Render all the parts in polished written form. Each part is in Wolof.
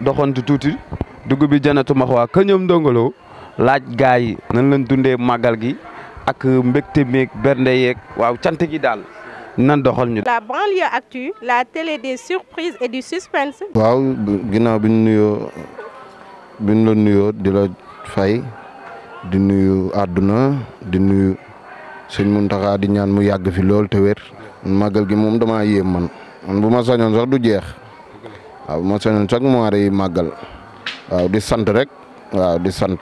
doxantu tuuti dugg bi Janatu Maxwa ka ñoom Ndongo Lo laaj gaa yi nan lañ dundee màggal gi ak mbégte meeg bernde yeeg waaw cant gi daal nan doxal ñu. La banlieue actu, la télé des surprises et du suspense. waaw ginnaaw bi ñu la nuyoo di la fay di nuyu àdduna di nuyu sëñ Muntaxa di ñaan mu yàgg fi lool te wér màggal gi moom damaa yéem man bu ma sañoon sax du jeex waaw bu ma sañoon chaque mois day màggal waaw di sant rek waaw di sant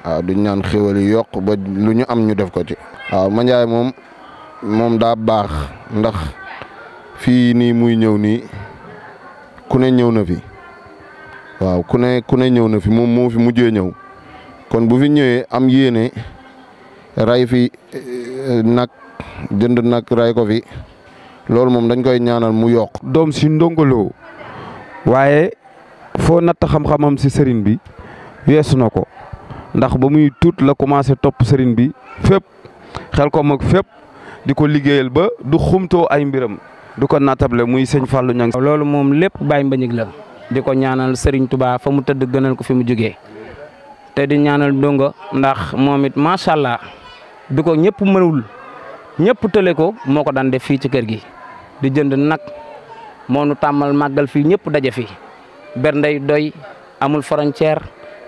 waaw di ñaan xéwal yi yokk ba lu ñu am ñu def ko ci. waaw Mandiaye moom daa baax ndax fii nii muy ñëw nii ku ne ñëw na fi waaw ku ne ñëw na fi moom moo fi mujjee ñëw kon bu fi ñëwee am yéene ray fi nag jënd nag ray ko fi loolu moom dañ koy ñaanal mu yokk. doom si Ndongo Lo waaye foo natt xam-xamam si sëriñ bi weesu na ko ndax ba muy tuut la commencé topp sëriñ bi fépp xel ko mag fépp di ko liggéeyal ba du xumtoo ay mbiram du ko nattable muy sëñ Fallou Niang. loolu moom lépp Baye Mbagnick la di ko ñaanal Serigne Touba fa mu tëdd gënal ko fi mu jógee te di ñaanal Ndongo ndax moom it macha allah bi ko ñëpp mënul ñëpp tële ko moo ko daan def fii ci kër gi di jënd nag moo nu tàmmal màggal fii ñëpp daje fi berndey doy amul frontière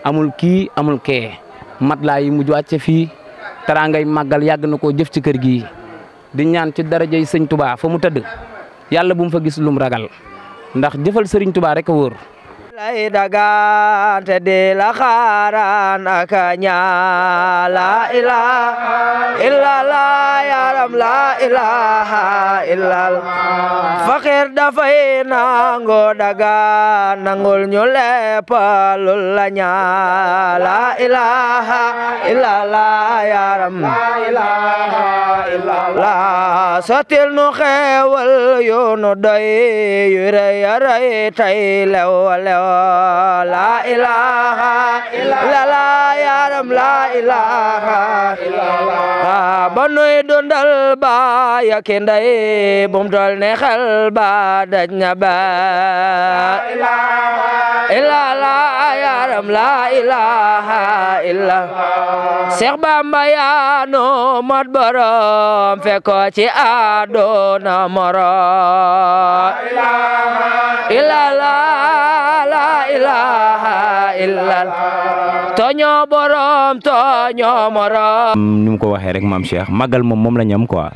amul kii amul kee matelas yi mujj wàcce fii teraangay màggal yàgg na koo jëf ci kër gi di ñaan ci darajay sëñ Touba fa mu tëdd yàlla bu mu fa gis lum ragal ndax jëfal sëriñ Touba rek a wóor. lay dagaan te di la xaaraan ak ñaa la ilaha illallah yaram la ilaha illallah fakir dafay nango dagaan nangul ñu leppalul la ñaa la ilaha illallah yaram la ilaha illallah sotil nu xewal yu nu doy yu rëy a rëy tay lew lew la ilaha illallah yaram la ilaha illallah ba nuy dundal ba yaki nday bum tol ne xel ba daj na ba illallah yaram la ilaha illallah Seex Bamba yaano mat borom fekko ci aduna moro illallah toño borom toño morom. ni mu ko waxee rek maam Cheikh màggal moom la ñu am quoi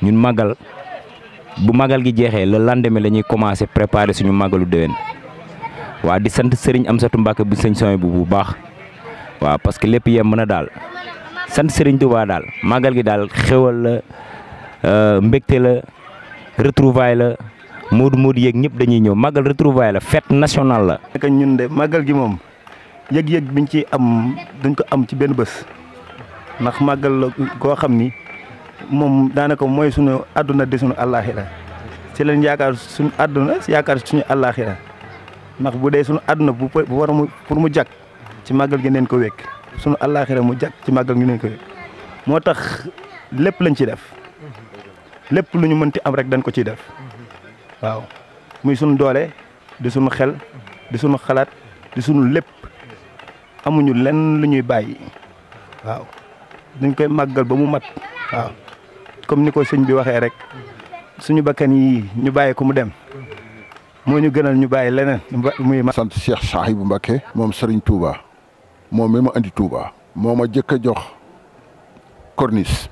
ñun màggal bu màggal gi jeexee le lendemain la ñuy commencé préparer suñu màggalu déwén waaw di sant Serigne Amsatou Mbacke bu sëñ Soy bu baax waaw parce que lépp yem na daal sant Serigne Touba daal màggal gi daal xewal la mbégte la retrouvaille la Moodu yeeg ñëpp dañuy ñëw màggal retrouvaille la fête nationale la. naka ñun de màggal gi moom yëg-yëg biñ ci am duñ ko am ci benn bés ndax màggal la koo xam ni moom daanaka mooy suñu àdduna de suñu àllaaxira ci leen yaakaar suñu àdduna yaakaar suñu àllaaxira ndax bu dee suñu àdduna bu war pour mu jag ci màggal gi neen ko wekk suñu àllaaxira mu jag ci màggal gi neen ko wekk moo tax lépp lañ ci def lépp lu ñu mënti am rek dañ ko ciy def. waaw muy sunu doole di sunu xel di sunu xalaat di sunu lépp amuñu lenn lu ñuy bàyyi waaw dañ koy màggal ba mu mat waaw comme ni ko sëñ bi waxee rek suñu bakkan yi ñu bàyyi ko mu dem moo ñu gënal ñu bàyyi leneen muy. sant Cheikh Sahibou Mbacké moom Serigne Touba moom mi ma andi Touba moo ma jëkk a jox corniche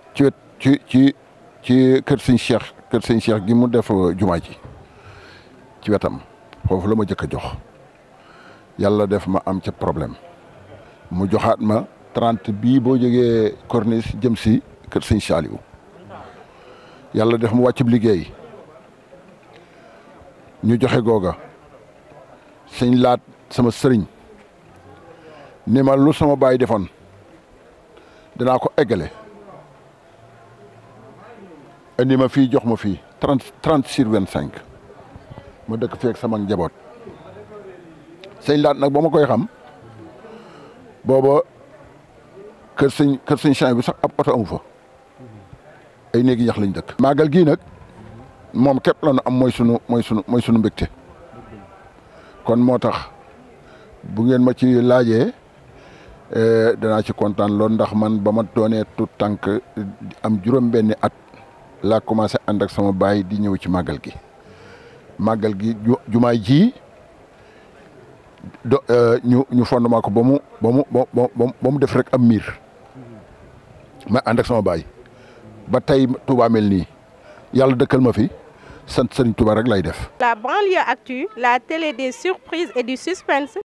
ci kër sëñ Cheikh gi mu def jumaa ji ci wetam foofu la ma jëkk a jox yàlla def ma am ca problème mu joxaat ma 30 bii boo jógee corniche jëm si kër sëñ Saliou yàlla def mu wàccub liggéey ñu joxe googa sëñ laat sama sëriñ ni ma lu sama baay defoon dinaa ko eggale indi ma fii jox ma fii 30/25 ma dëkk feek sama njaboot sëñ laat nag ba ma koy xam booba kër sëñ Champs bi sax ab oto amu fa ay néegi ñax lañ dëkk. màggal gii nag moom képp la nu am mooy sunu mbégte kon moo tax bu ngeen ma ci laajee danaa ci kontaan lool ndax man ba ma doonee tout tànk am juróom-benni at laa commencé ànd ak sama baay di ñëw ci màggal gi jumaay ji ñu fondement ko ba mu def rek am miir ma ànd ak sama baay ba tey Touba mel nii yàlla dëkkal ma fi sant Serigne Touba rek lay def. La banlieue actu, la télé des surprises et du suspense.